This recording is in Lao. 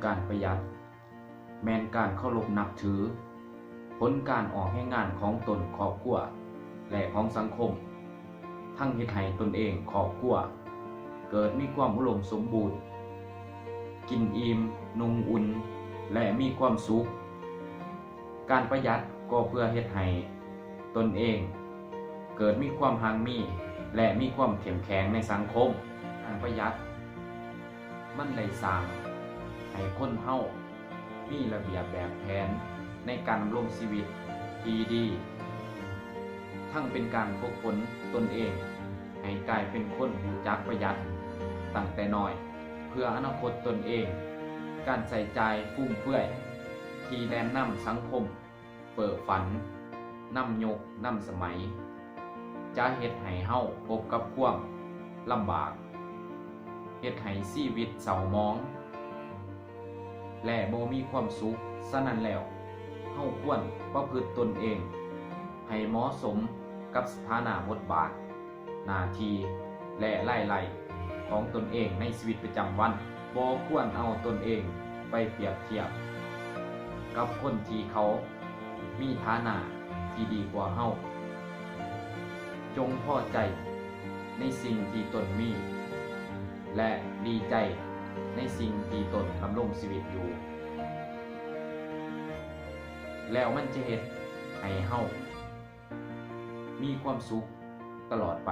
ການປະຢັດແມ່ນການເຄົາລົບນັບຖືຜົນການອອກແຮງງານຂອງຕົນ, ຄອບຄົວ ແລະ ຂອງສັງຄົມ, ທັງເຮັດໃຫ້ຕົນເອງ, ຄອບຄົວ ເກີດມີຄວາມອຸດົມສົມບູນ, ກິນອີ່ມ, ນຸ່ງອຸ່ນ ແລະ ມີຄວາມສຸກ. ການປະຢັດກໍເພື່ອເຮັດໃຫ້ຕົນເອງເກີດມີຄວາມຮັ່ງມີ ແລະ ມີຄວາມເຂັ້ມແຂງໃນສັງຄົມ. ການປະຢັດມັນໄດ້ສ້າງໃຫ້ຄົນເຮົາມີລະບຽບແບບແຜນໃນການດຳລົງຊີວິດທີ່ດີ, ທັງເປັນການຝຶກຝົນຕົນເອງໃຫ້ກາຍເປັນຄົນຮູ້ຈັກປະຢັດຕັ້ງແຕ່ນ້ອຍ ເພື່ອອະນາຄົດຕົນເອງ. ການໃຊ້ຈ່າຍຟຸມເຟືອຍທີ່ແລ່ນນຳສັງຄົມ ເຟີ້ຝັນ, ນຳຍຸກນຳສະໄໝ ຈະເຮັດໃຫ້ເຮົາພົບກັບຄວາມລຳບາກ, ເຮັດໃຫ້ຊີວິດເສົ້າໝອງ ແລະ ບໍ່ມີຄວາມສຸກ. ສະນັ້ນແລ້ວ, ເຮົາຄວນປະພຶດຕົນເອງໃຫ້ເໝາະສົມກັບສະຖານະບົດບາດ ໜ້າທີ່ ແລະ ລາຍໄດ້ຂອງຕົນເອງໃນຊີວິດປະຈຳວັນ. ບໍ່ຄວນເອົາຕົນເອງໄປປຽບທຽບກັບຄົນທີ່ເຂົາມີຖານະທີ່ດີກວ່າເຮົາ. ຈົ່ງພໍໃຈໃນສິ່ງທີ່ຕົນມີ ແລະ ດີໃຈໃນສິ່ງທີ່ຕົນດຳລົງຊີວິດຢູ່, ແລ້ວມັນຈະເຮັດໃຫ້ເຮົາ ມີຄວາມສຸກຕະຫຼອດໄປ.